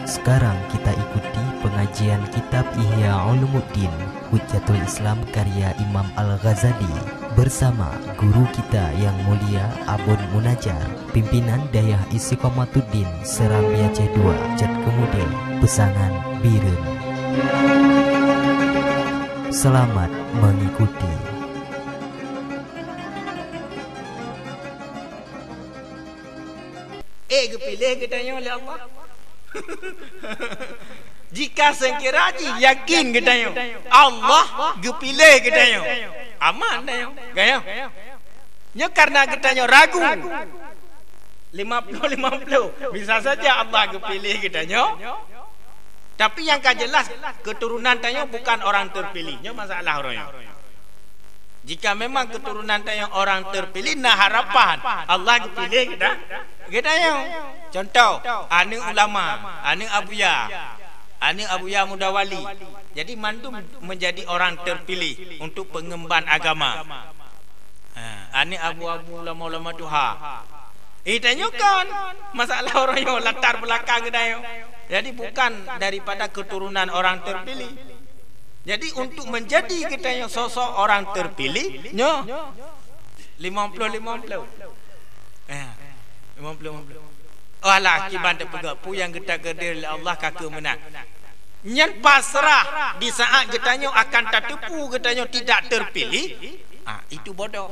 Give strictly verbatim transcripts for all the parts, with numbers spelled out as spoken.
Sekarang kita ikuti pengajian kitab Ihya Ulumuddin, Hujjatul Islam karya Imam Al-Ghazali, bersama guru kita yang mulia Abon Munajar, pimpinan Dayah Istiqamatuddin Serambi Aceh dua, Cat Keumude, Peusangan, Bireuen. Selamat mengikuti. Eh, geupiléh geutanyoe lé Allah. Jika seukira jih yakin geutanyoe, Allah geupiléh geutanyoe, aman tanyoe. Geutanyoe. Nyoe karena geutanyoe ragu. Lima puluh lima puluh. Bisa saja Allah geupiléh geutanyoe. Tapi nyang ka jeulaih, keuturonan tanyoe bukan orang teupiléh. Nyoe masalah uroe nyoe. Jika memang keuturonan tanyoe orang teupiléh, na harapan Allah geupiléh geuta-, geutanyoe. Contoh, aneuk ulama, aneuk abuya, aneuk abuya muda wali. Jadi mandum menjadi orang teupiléh untuk peungemban agama. Ha, aneuk abu-abu ulama-ulama tuha. Eh, tanyoe kon. Masalah uroe nyoe latar belakang geutanyoe. Jadi bukan daripada keturunan orang terpilih. Jadi untuk menjadi geutanyoe sosok orang terpilih, nyoe lima puluh lima puluh. Eh, lima puluh lima puluh. Oh alah, kiban teupeugah, peue nyang geutakdir lé Allah ka keuh meunan. Nyan pasrah di saat geutanyoe akan tateupeue geutanyoe tidak terpilih, ah, itu bodoh.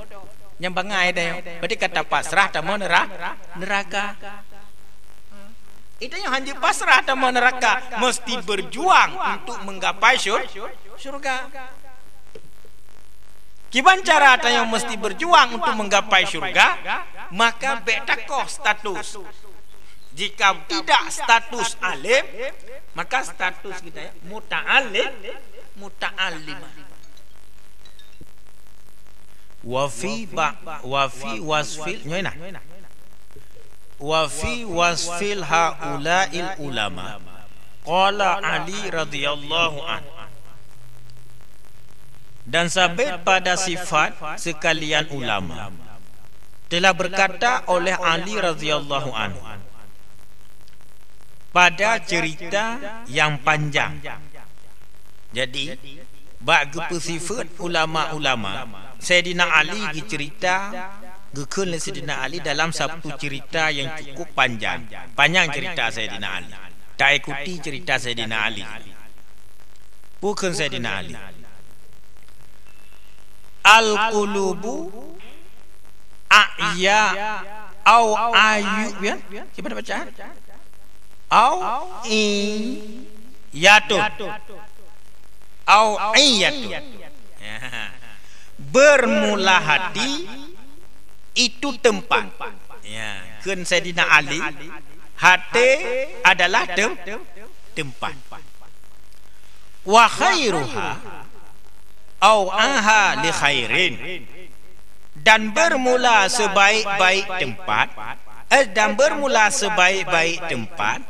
Nyang bangai deh. Berarti ka tapasrah tamong nera-, neraka. Itu nyang hanjeuet pasrah tamong neraka, mesti berjuang untuk menggapai syur-, syurga. Kiban cara tanyoe mesti berjuang untuk menggapai syurga, maka bèk takoh status. Jika tidak status alim, maka status kita ya, muta'allim, muta'allimah. Wa fi ba-, wa fi wasfil, nyoe nah. Wa fi wasfil haula'il ulama, qala Ali radhiyallahu anhu. Dan sabit pada sifat sekalian ulama, telah berkata oleh Ali radhiyallahu anhu pada cerita yang panjang. Jadi, bak geupeusifeut ulama-ulama, Saidina Ali geuceurita, geukheun lé Saidina Ali dalam satu cerita yang cukup panjang. Panjang cerita Saidina Ali. Taikuti cerita Saidina Ali. Peue kheun Saidina Ali? Al-qulubu a'ya au ayu, ya? Kiban baca? Au iyatun. Au iyatun. Ya. Bermula hati itu tempat. Ya, kheun Saidina Ali, hati adalah tem-, tempat. Wa khairuha au aha li khairin. Dan bermula sebaik-baik tempat, eh, dan bermula sebaik-baik tempat,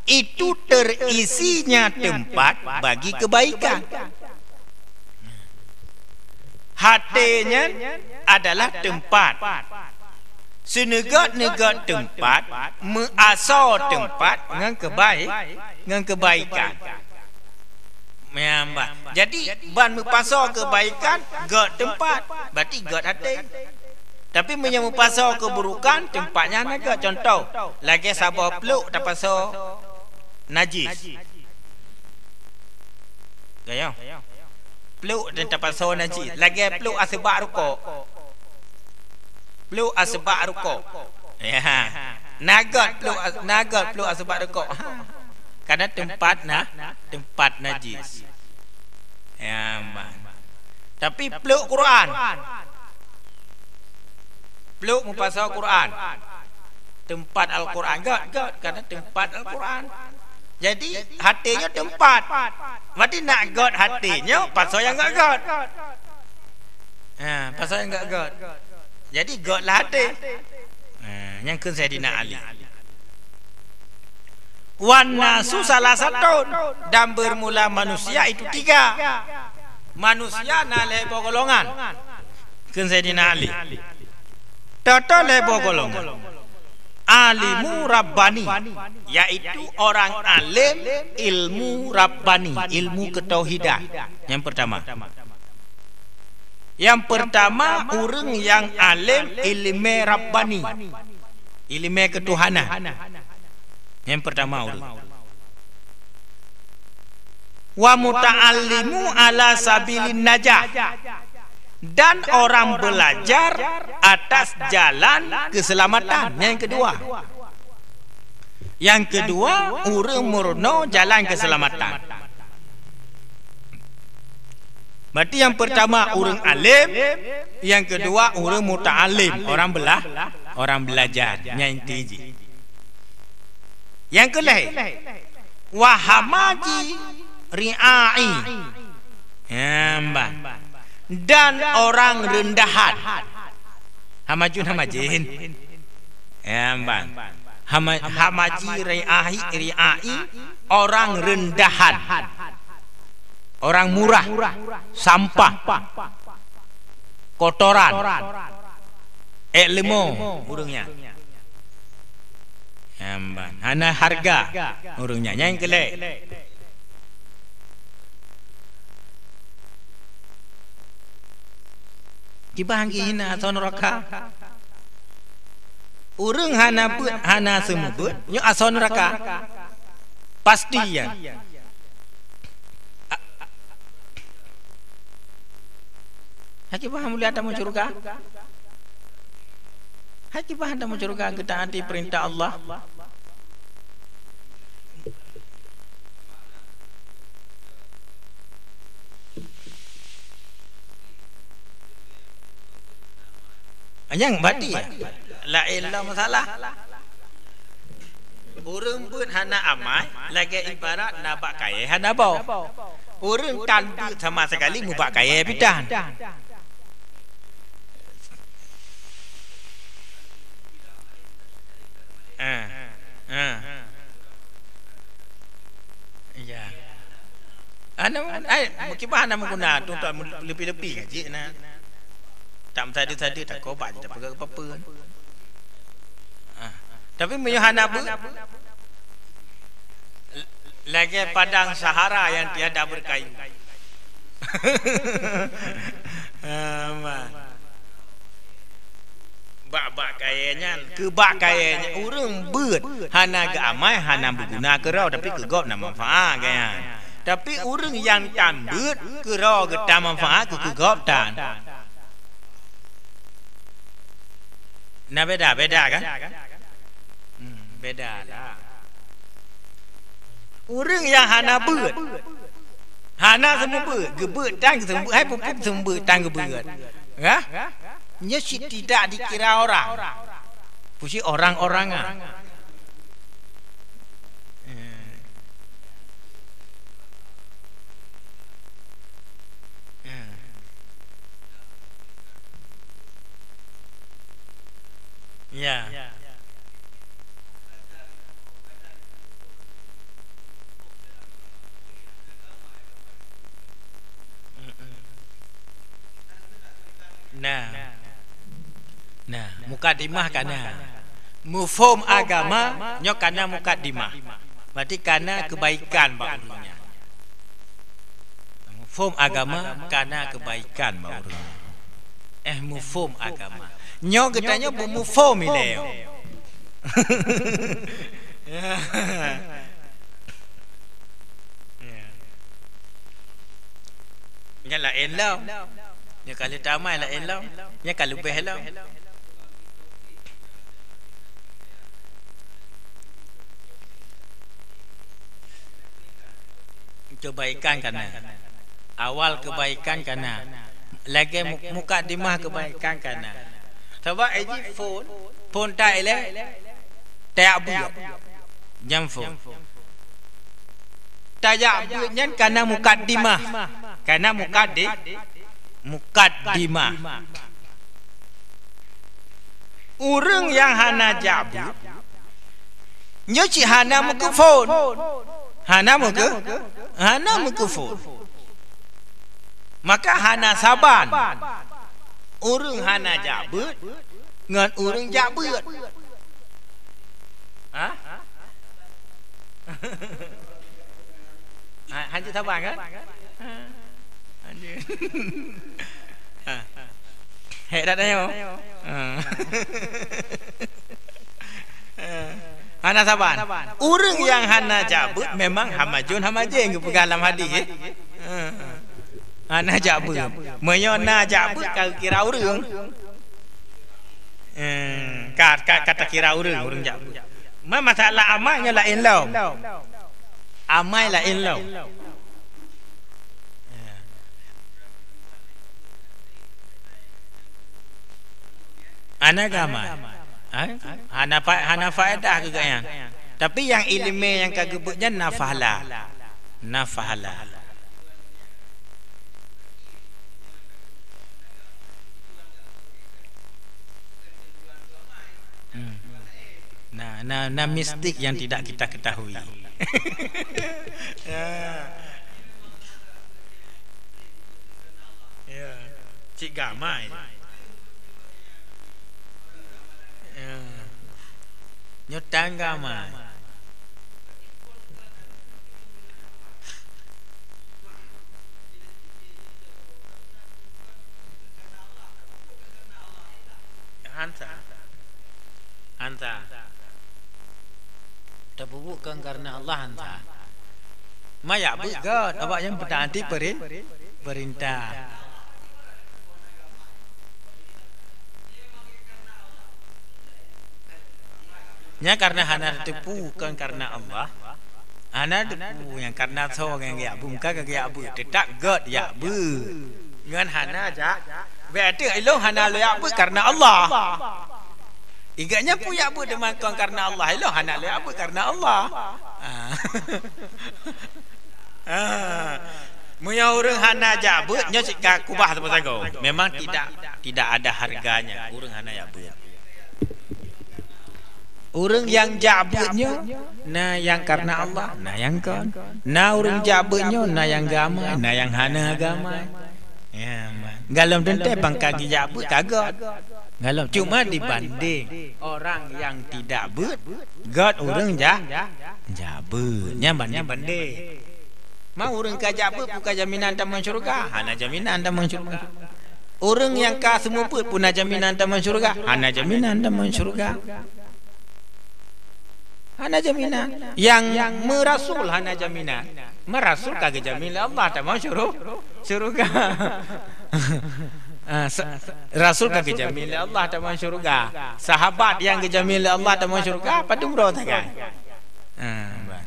itu terisinya tempat bagi kebaikan. Hati nyan adalah tempat. Seuneugét-neugét teumpat, meuasoe teumpat ngon keubai-, ngon keubaikan. Meunyo bah, jadi ban meupasoe keubaikan, gét teumpat, berarti gét até. Tapi meunyo meupasoe keuburukan, teumpat nyan hana gét. Cuntoh, lagée saboh pluek tapasoe najis. Gaya. Pluek dan tapasoe najis. Lagée pluek aseubak rukok. Pluek aseubak rukok. Ya. Na gét pluek as-, na gét pluek aseubak rukok. Ha. Karena teumpat na, teumpat najis. Ya, man. Tapi pluek Quran. Pluek meupasoe Quran. Teumpat Al-Quran gét, gét, karena teumpat Al-Quran. Jadi, hati nyoe teumpat. Berarti nak gét hati nyoe, pasoe nyang gét-gét. Ha, pasoe nyang gét-gét. Jadi, gét lah hati. Ha, nyang kheun Saidina Ali. Wan nasu salasatun, dan bermula manusia itu tiga. Manusia na lhée boh golongan. Kheun Saidina Ali. Toto lhée boh golongan. Alimu rabbani, yaitu orang alim ilmu rabbani, ilmu ketauhidan. Yang pertama. Yang pertama, ureuëng nyang alim ileumé rabbani, ileumé ketuhanan. Yang pertama ureuëng. Wa muta'allimu ala sabilin najah, dan orang belajar atas jalan keselamatan. Yang kedua, yang kedua, ureuëng meurunoe jalan keselamatan. Berarti yang pertama ureuëng alim, yang kedua ureuëng muta'allim, orang belah, orang belajar. Nyang inti jih. Yang keulhée, wahamaji ri'ai. Ya, mbah. Dan orang rendahan. Hamajun hamajin. Ya, mbah. Hama-, hamaji ri'ai, ri'ai, orang rendahan. Orang murah, sampah, kotoran, ék leumo ureuëng nyan. Nyang ban, hana hareuga ureuëng nyan. Nyang keulhée. Kiban geuhina asoe nuraka. Ureuëng hana beuet, hana seumeubeuet, nyoe asoe nuraka. Pasti nyan. Hai kiban mulia tamu syurga. Hai kiban tamu syurga geutaati peurintah Allah. Nyang bati, laén lom masalah. Ureuëng beuet hana amai, lagée ibarat na bak kayée hana boh. Ureuëng tan beuet sama sekali mubak kayée pih tan. Ah, ah. Ya. Hana, ai, meukiban hana meuguna, tuan-tuan, leupie-leupie ka jih na. Tak meusadeue-sadeue, tak kobat jih, tak peugah apa-apa. Ah. Tapi meunyoe hana beuet, lagée padang sahara nyang tiada berkayu. Ah, man. Bak-bak kayée nyan, keu bak kayée nyan ureuëng beuet hana geuamai, hana beuguna keudroe, tapi keu gob na manfaat geuhnyan. Tapi ureuëng nyang tan beuet keudroe geuh tan manfaat keu, keu gob tan. Na beda, beda kan? Hmm, beda lah. Ureuëng nyang hana beuet, hana seumeubeuet, geubeuet tan geuseumeubeuet, hai pupup seumeubeuet tan geubeuet. Ya? Nyoe cit tidak dikira orang. Pusi orang-orang ah. Ya. Nah. Nah, mukadimah kana. Mufhom agama nyoe kana mukadimah. Berarti kana kebaikan bak ureuëng nyan. Mufhom agama kana kebaikan bak ureuëng nyan. Eh, mufhom agama. Nyoe geutanyoe beumufhom ilée. Ya. Nyan laén lom. Nyoe ka lheueh tamai laén lom. Nyoe ka leubeh lom. Kebaikan kana. Awal kebaikan kana. Lagée mu-, mukadimah kebaikan kana. Sabab, eh, jih phon, phon ta ilée, tajak beuet. Nyan phon. Tajak beuet nyan kana mukadimah. Kana mukadi-, mukadimah. Ureuëng nyang hana jak beuet, nyoe cit hana meukeue phon. Hana meukeue, hana meukeue phon. Maka hana saban ureuëng hana jak beuet ngon ureuëng jak beuet. Ha, hanjeuet saban kan? Ha. Hanjeuet. Ha. Hek that nyoe. Ha. Hana saban. Ureuëng nyang hana jak beuet memang hamajon hamajeng geupeugah lam hadis, eh. Ha. Hana jak beuet. Meunyoe na jak beuet ka kira ureuëng. Eh, ka, ka, ka takira ureuëng, ureuëng jak beuet. Ma-, masalah amai nyoe laén lom. Amai laén lom. Ya. Hana gamai. Ha? Hana fa-, hana faedah keu gobnyan. Tapi nyang iéleumé nyang ka geubeuet nyan na pahala. Na pahala. Hmm. Nah, nah, nah, mistik yang tidak kita ketahui. Ya. Ya. Cik gamai. Ya. Nyoe tan gamai. Hansa. Hansa. Tapeubuet kon kareuna Allah hansa. Ma jak beuet gét, awak nyan peutaati peurin-, peurintah. Nyan kareuna hana teupeu kon kareuna Allah. Hana teupeu nyan kareuna soe nyang geujak beuet, ka geujak beuet, teutap gét jak beuet. Ngon hana jak, berarti ilong hana lôn jak beuet kareuna Allah. Igak nyan peue jak beuet teuma kon kareuna Allah, ilong hana lôn jak beuet kareuna Allah. Ah. Ah. Meunyoe ureuëng hana jak beuet, nyoe cit ka kubah saboh sagoe. Memang tidak, tidak ada harganya ureuëng hana jak beuet. Ureuëng nyang jak beuet nyoe, na nyang kareuna Allah, na nyang kon. Na ureuëng jak beuet nyoe, na nyang gamai, na nyang hana gamai. Ya, man. Galom teuntée bang ka geujak beuet ka gét. Galom cuma dibanding orang yang tidak beuet, gét ureuëng jak, jak beuet. Nyan banding-banding. Ma ureuëng ka jak beuet bukan jaminan tamong syurga, hana jaminan tamong syurga. Ureuëng nyang ka seumeubeuet pun na jaminan tamong syurga, hana jaminan tamong syurga. Hana jaminan. Nyang meurasul hana jaminan. Meurasul ka geujamin lé Allah tamong syuru-, syurga. Ah, sa-, rasul ka geujamin lé Allah tamong syurga. Sahabat nyang geujamin lé Allah tamong syurga, padum droe sagai. Ah, ban.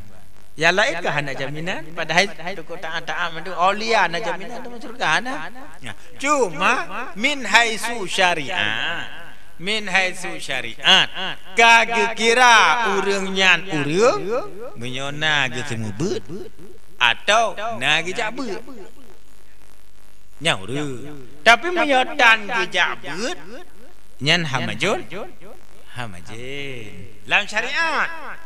Nyang laén ka hana jaminan, padahai tokoh taat-taat mandum aulia na jaminan tamong syurga, hana. Nah, cuma min haitsu syariat. Min haitsu syariat. Ka geukira ureuëng nyan ureuëng, meunyoe na geuseumeubeuet, atau na geujak beuet. Nyan ureuëng. Tapi meunyoe tan geujak beuet, nyan hamajon, hamajen. Lam syariat.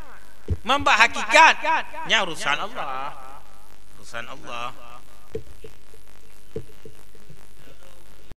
Man bak hakikat, nyan urusan Allah. Urusan Allah.